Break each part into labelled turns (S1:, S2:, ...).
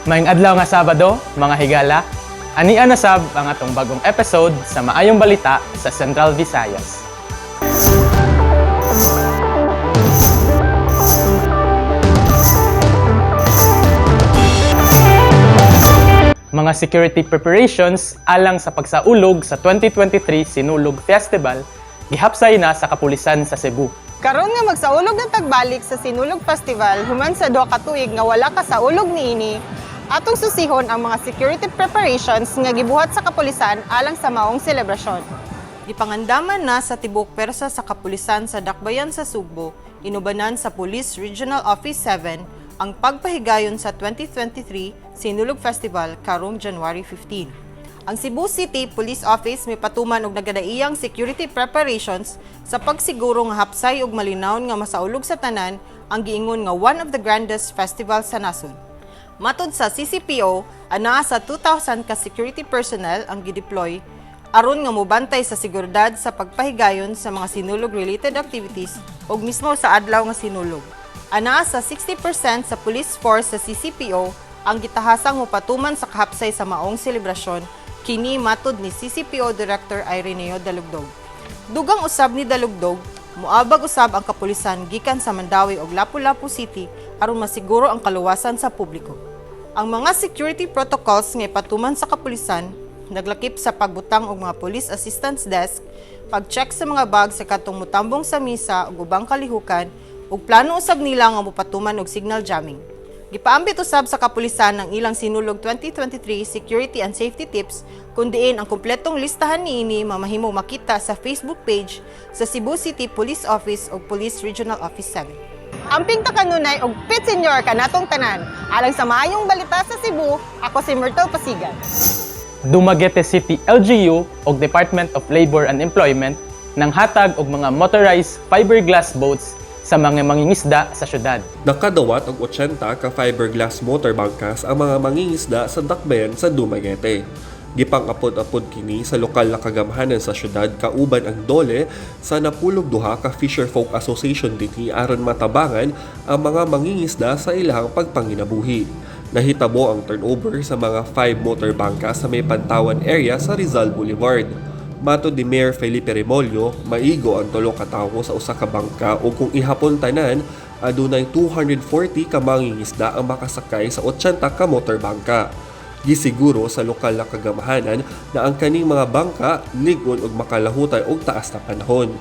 S1: Maayong adlaw nga Sabado, mga higala. Ania na sab ang atong bagong episode sa Maayong Balita sa Central Visayas. Mga security preparations alang sa pagsaulog sa 2023 Sinulog Festival gihapsay na sa kapulisan sa Cebu.
S2: Karon nga magsaulog ng tagbalik sa Sinulog Festival human sa 2 ka tuig nga wala kasaulog niini, atong susihon ang mga security preparations nga gibuhat sa kapulisan alang sa maong selebrasyon.
S3: Gipangandaman na sa tibok persa sa kapulisan sa Dakbayan sa Sugbo, inubanan sa Police Regional Office 7, ang pagpahigayon sa 2023 Sinulog Festival karong January 15. Ang Cebu City Police Office may patuman og nagadaiyang security preparations sa pagsiguro nga hapsay ug malinawon nga masaulog sa tanan ang giingon nga one of the grandest festival sa nasod. Matod sa CCPO, anaa sa 2,000 ka security personnel ang gideploy aron nga mobantay sa seguridad sa pagpahigayon sa mga Sinulog-related activities ug mismo sa adlaw nga Sinulog. Anaa sa 60% sa police force sa CCPO ang gitahasang mopatuman sa kahapsay sa maong selebrasyon, kini matod ni CCPO Director Ireneo Dalugdog. Dugang usab ni Dalugdog, muabag usab ang kapulisan gikan sa Mandaue ug Lapu-Lapu City aron masiguro ang kaluwasan sa publiko. Ang mga security protocols nga ipatuman sa kapulisan naglakip sa pagbutang og mga police assistance desk, pag-check sa mga bag sa katong mutambong sa misa ug ubang kalihukan, ug plano usab nila nga mopatuman og signal jamming. Gipaambit usab sa kapulisan ang ilang Sinulog 2023 Security and Safety Tips, kung diin ang kumpletong listahan niini mamahimo makita sa Facebook page sa Cebu City Police Office ug Police Regional Office 7.
S2: Amping ta kanunay og pit senior kanatong tanan. Alang sa Maayong Balita sa Cebu, ako si Myrtle Pasigan.
S1: Dumaguete City LGU ug Department of Labor and Employment nang hatag og mga motorized fiberglass boats sa mga mangingisda sa syudad.
S4: Nakadawat og 80 ka fiberglass motor bangkas ang mga mangingisda sa Dakbayan sa Dumaguete. Gipang-apod-apod kini sa lokal na kagamhanan sa syudad kauban ang DOLE sa 92 ka Fisherfolk Association dinhi aron matabangan ang mga mangingisda sa ilahang pagpanginabuhi. Nahitabo ang turnover sa mga 5 motor bangka sa may Pantawan area sa Rizal Boulevard. Matod ni Mayor Felipe Remollo, maigo ang 3 ka tawo sa usa ka bangka ug kung ihapon tanan, adunay 240 ka mangingisda ang makasakay sa 80 ka motor bangka. Gisiguro sa lokal na kagamhanan na ang kaning mga bangka lig-on ug makalahutay og taas na panahon.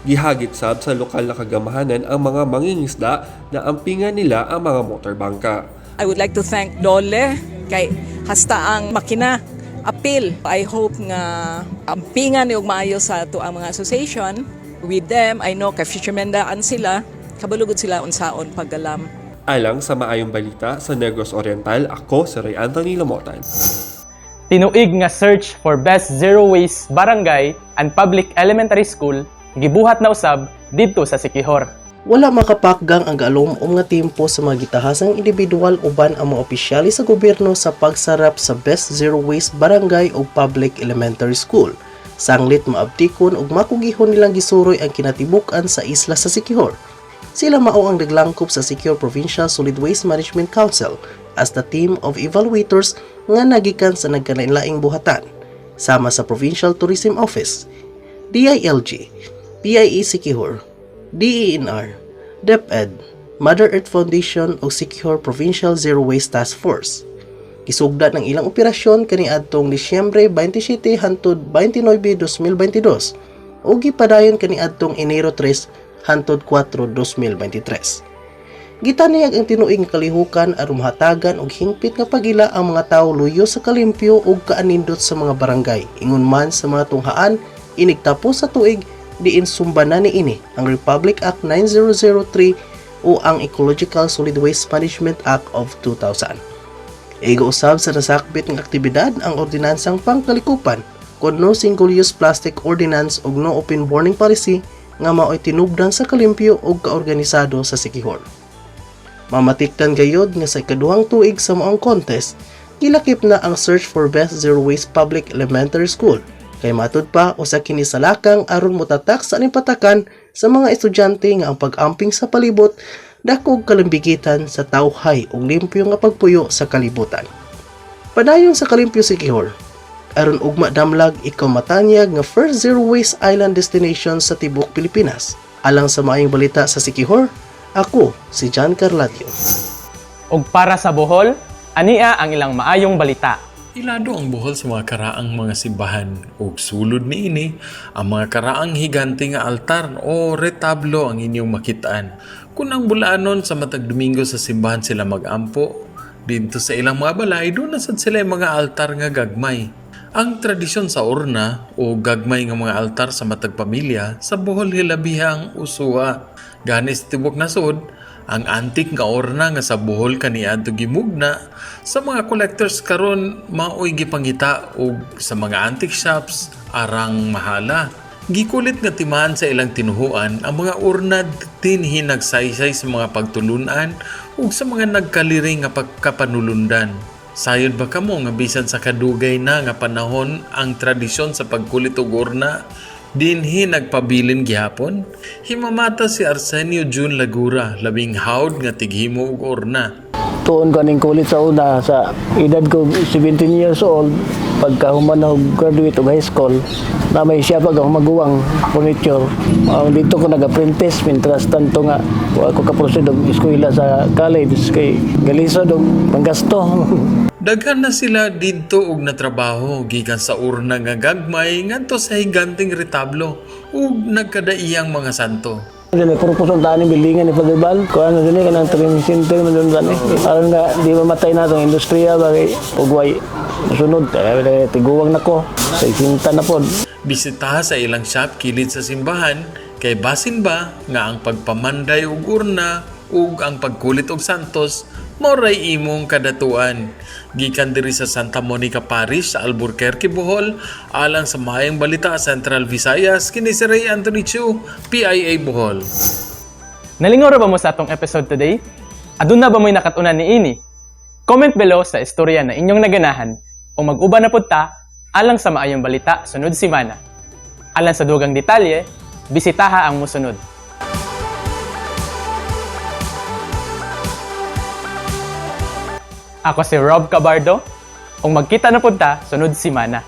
S4: Gihagit sab sa lokal na kagamhanan ang mga mangingisda na ampingan nila ang mga motor bangka.
S5: I would like to thank DOLE kay hasta ang makina appeal. I hope nga ampingan ni og maayo sa ato ang mga association. With them, I know kay fishermen daan sila, kabalugod sila unsaon paggalam.
S4: Alang sa Maayong Balita sa Negros Oriental, ako si Ray Anthony Lamotan.
S1: Tinuig nga search for best zero waste barangay and public elementary school gibuhat na usab didto sa Siquijor.
S6: Wala makapakgang ang gaalum-om nga timpo sa mga gitahasang individual uban ang mga opisyalis sa gobyerno sa pagsarap sa Best Zero Waste Barangay o Public Elementary School. Sanglit maabtikon ug makugihon nilang gisuroy ang kinatibuk-an sa isla sa Siquijor. Sila mao ang naglangkob sa Siquijor Provincial Solid Waste Management Council as the team of evaluators nga nagikan sa nagkalain-laing buhatan, sama sa Provincial Tourism Office, DILG, PIA Siquijor, DENR, DepEd, Mother Earth Foundation ug Siquijor Provincial Zero Waste Task Force. Gisugdan ang ilang operasyon kaniadtong Disyembre 27 hangtod 29, 2022 ug gipadayon kaniadtong Enero 3 hangtod 4, 2023. Gitaniyag ang tinuig nga kalihukan aron mahatagan og hingpit nga pagila ang mga tawo luyo sa kalimpyo ug kaanindot sa mga barangay, ingon man sa mga tunghaan inigtapos sa tuig diin sumbanan niini ang Republic Act 9003 o ang Ecological Solid Waste Management Act of 2000. Igo usab sa nasakbit ng aktibidad ang ordinansang pangkalikupan kon no single-use plastic ordinance ug no open burning policy nga mao'y tinubdan sa kalimpyo ug kaorganisado sa Siquijor. Mamatikdan gayod nga sa ikaduhang tuig sa maong contest, gilakip na ang search for best zero waste public elementary school kay matud pa usa kini sa lakang aron motatak sa alimpatakan sa mga estudyante nga ang pag-amping sa palibot. dakog kalimbigitan sa tawhay ug limpyo nga pagpuyo sa kalibutan. Padayon sa Kalimpyo Siquijor. Aron ugma damlag ikaw matanyag nga first zero waste island destination sa tibuok Pilipinas. Alang sa maayong balita sa Siquijor, ako si John Carlatio.
S1: Og para sa Bohol, ania ang ilang maayong balita.
S7: Ilado ang Bohol sa mga karaang mga simbahan ug sulod niini ang mga karaang higante nga altar o retablo ang inyong makitaan. Kung ang bulaanon sa matag Domingo sa simbahan sila magampo, didto sa ilang mga balay doon na sad sila yung mga altar nga gagmay. Ang tradisyon sa urna o gagmay nga mga altar sa matag pamilya sa Bohol hilabihang usuha. Gani sa tibok nasod, ang antik nga orna nga sa Bohol kaniadto gimugna sa mga collectors karon maoy gipangita og sa mga antique shops arang mahala. Gikulit nga timaan sa ilang tinuhuan ang mga urna dinhi nagsaysay sa mga pagtulunan ug sa mga nagkaliring nga pagkapanulundan. Sayod ba kamo nga bisan sa kadugay na nga panahon ang tradisyon sa pagkulit og urna dinhi nagpabilin gihapon? Himamata si Arsenio June Lagura, labing hawd nga tighimo og urna.
S8: Tuon ko ning kulit sa una sa edad ko 17 years old, pagka human ako graduate og high school na may siya pag ako maguwang furniture. Dito ko nag-apprentice mintras tanto nga wa ko ka-proceed og eskwela sa college kay galisod og panggasto.
S7: Daghan na sila didto og natrabaho gikan sa urna nga gagmay ngadto sa higanting retablo ug nagkadaiyang mga santo.
S8: Dili purpose ang ni buildingan ni Father Bal. Kuan na dili kanang training center man dun ba ni. Aron nga di mamatay na tong industriya ba kay ugway sunod eh, tiguwang nako sa isinta na pod.
S7: Bisitaha sa ilang shop kilid sa simbahan kay basin ba nga ang pagpamanday og urna ug ang pagkulit og santos mao ray imong kadatuan. Gikan diri sa Santa Monica Parish sa Alburquerque, Bohol, alang sa Maayong Balita Central Visayas, kini si Ray Anthony Chu, PIA Bohol.
S1: Nalingaw ra ba mo sa atong episode today? Aduna ba mo'y nakatunan ni ini? Comment below sa istorya na inyong naganahan o mag-uban na pud ta alang sa maayong balita sunod simana. Alang sa dugang detalye, bisitaha ang musunod. Ako si Rob Cabardo, ug magkita na pud ta sunod simana.